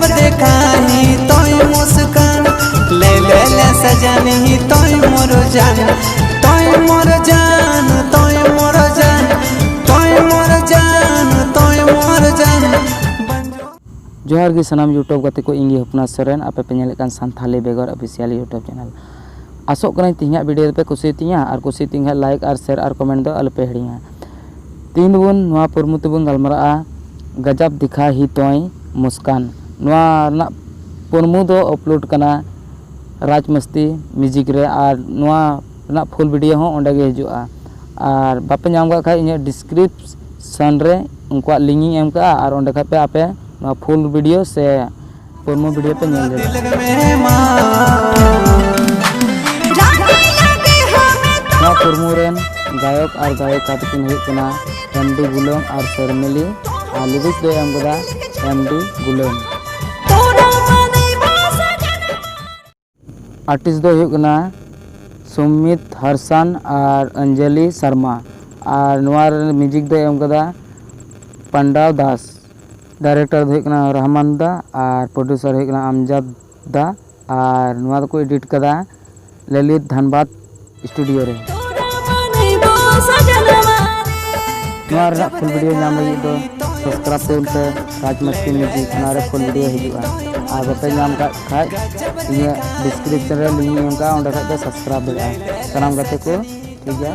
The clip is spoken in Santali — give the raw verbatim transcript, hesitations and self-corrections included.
देखा ही तोय मुस्कान, ले ले ले सजन ही तोय मोर जान, तोय मोर जान, तोय मोर जान, तोय मोर जान, तोय मोर जान। ᱡᱚᱦᱟᱨ ᱜᱮ ᱥᱟᱱᱟᱢ YouTube ᱜᱟᱛᱮ ᱠᱚ, ᱤᱧ ᱜᱮ ᱦᱚᱯᱱᱟ ᱥᱚᱨᱮᱱ, ᱟᱯᱮ ᱯᱮ ᱧᱮᱞᱮᱫ ᱠᱟᱱ ᱥᱟᱱᱛᱷᱟᱞᱤ ᱵᱮᱜᱚᱨ Official YouTube Channel᱾ ᱟᱥᱚᱜ ᱠᱟᱹᱱᱟᱹᱧ ᱛᱮᱦᱮᱧᱟᱜ video ᱫᱚᱯᱮ ᱠᱩᱥᱤᱭᱟᱛᱤᱧᱟ, ᱟᱨ ᱠᱩᱥᱤᱭᱟᱛᱤᱧ ᱠᱷᱟᱱ like ᱟᱨ share ᱟᱨ comment ᱫᱚ ᱟᱞᱚᱯᱮ ᱦᱤᱲᱤᱧᱟ᱾ ᱛᱮᱦᱮᱧ ᱫᱚᱵᱚᱱ ᱱᱚᱣᱟ ᱯᱩᱨᱢᱩ ᱛᱮᱵᱚᱱ ᱜᱟᱞᱢᱟᱨᱟᱜᱼᱟ ᱜᱟᱡᱟᱵ ᱫᱤᱠᱷᱟ ᱦᱤ ᱛᱚᱭ ᱢᱩᱥᱠᱟᱱ᱾ ᱱᱚᱣᱟ ᱨᱮᱱᱟᱜ ᱯᱩᱨᱢᱩ ᱫᱚ upload ᱠᱟᱱᱟ ᱨᱟᱡᱽ ᱢᱟᱥᱛᱤ music ᱨᱮ, ᱟᱨ ᱱᱚᱣᱟ ᱨᱮᱱᱟᱜ full video ᱦᱚᱸ ᱚᱸᱰᱮ ᱜᱮ ᱦᱤᱡᱩᱜᱼᱟ᱾ ᱟᱨ ᱵᱟᱯᱮ ᱧᱟᱢ ᱠᱟᱜ ᱠᱷᱟᱡ ᱤᱧᱟᱹᱜ description ᱨᱮ ᱩᱱᱠᱩᱣᱟᱜ link ᱤᱧ ᱮᱢ ᱠᱟᱜᱼᱟ, ᱟᱨ ᱚᱸᱰᱮ ᱠᱷᱚᱡ ᱯᱮ ᱟᱯᱮ ᱱᱚᱣᱟ full video ᱥᱮ ᱯᱩᱨᱢᱩ video ᱯᱮ ᱧᱮᱞ ᱫᱟᱲᱮᱭᱟᱜᱼᱟ᱾ ᱱᱚᱣᱟ ᱯᱩᱨᱢᱩ ᱨᱮᱱ ᱜᱟᱭᱚᱠ ᱟᱨ ᱜᱟᱭᱤᱠᱟ ᱫᱚᱠᱤᱱ ᱦᱩᱭᱩᱜ ᱠᱟᱱᱟ ᱮᱢ ᱰᱤ ᱜᱩᱞᱟᱹᱢ ᱟᱨ ᱥᱮᱨᱢᱮᱞᱤ, ᱟᱨ lyrics ᱫᱚᱭ ᱮᱢ ᱠᱟᱫᱟ ᱮᱢ ᱰᱤ ᱜᱩᱞᱟᱹᱢ᱾ Artist ᱫᱚ ᱦᱩᱭᱩᱜ ᱠᱟᱱᱟ ᱥᱩᱢᱤᱛ ᱦᱟᱨᱥᱟᱱ ᱟᱨ ᱚᱧᱡᱚᱞᱤ ᱥᱟᱨᱢᱟ, ᱟᱨ ᱱᱚᱣᱟ ᱨᱮ music ᱫᱚᱭ ᱮᱢ ᱠᱟᱫᱟ ᱯᱟᱱᱰᱟᱣ ᱫᱟᱥ᱾ Director ᱫᱚ ᱦᱩᱭᱩᱜ ᱠᱟᱱᱟ ᱨᱚᱦᱢᱟᱱ ᱫᱟ, ᱟᱨ producer ᱦᱩᱭᱩᱜ ᱠᱟᱱᱟ ᱟᱢᱡᱟᱫ ᱫᱟ, ᱟᱨ ᱱᱚᱣᱟ ᱫᱚᱠᱚ edit ᱠᱟᱫᱟ ᱞᱟᱞᱤᱛ ᱫᱷᱟᱱᱵᱟᱫ studio ᱨᱮ᱾ ᱱᱚᱣᱟ ᱨᱮᱱᱟᱜ full video ᱧᱟᱢ ᱞᱟᱹᱜᱤᱫ ᱫᱚ subscribe ᱛᱟᱵᱚᱱ ᱯᱮ ᱨᱟᱡᱽ ᱢᱟᱥᱛᱤ music, ᱚᱱᱟ ᱨᱮ full video ᱦᱤᱡᱩᱜᱼᱟ᱾ ᱟᱨ ᱵᱟᱯᱮ ᱧᱟᱢ ᱠᱟᱜ ᱠᱷᱟᱡ ᱤᱧᱟᱹᱜ description ᱨᱮ link ᱤᱧ ᱮᱢ ᱠᱟᱜᱼᱟ, ᱚᱸᱰᱮ ᱠᱷᱚᱡ ᱯᱮ subscribe ᱫᱟᱲᱮᱭᱟᱜᱼᱟ᱾ ᱥᱟᱱᱟᱢ ᱜᱟᱛᱮ ᱠᱚ, ᱴᱷᱤᱠ ᱜᱮᱭᱟ᱾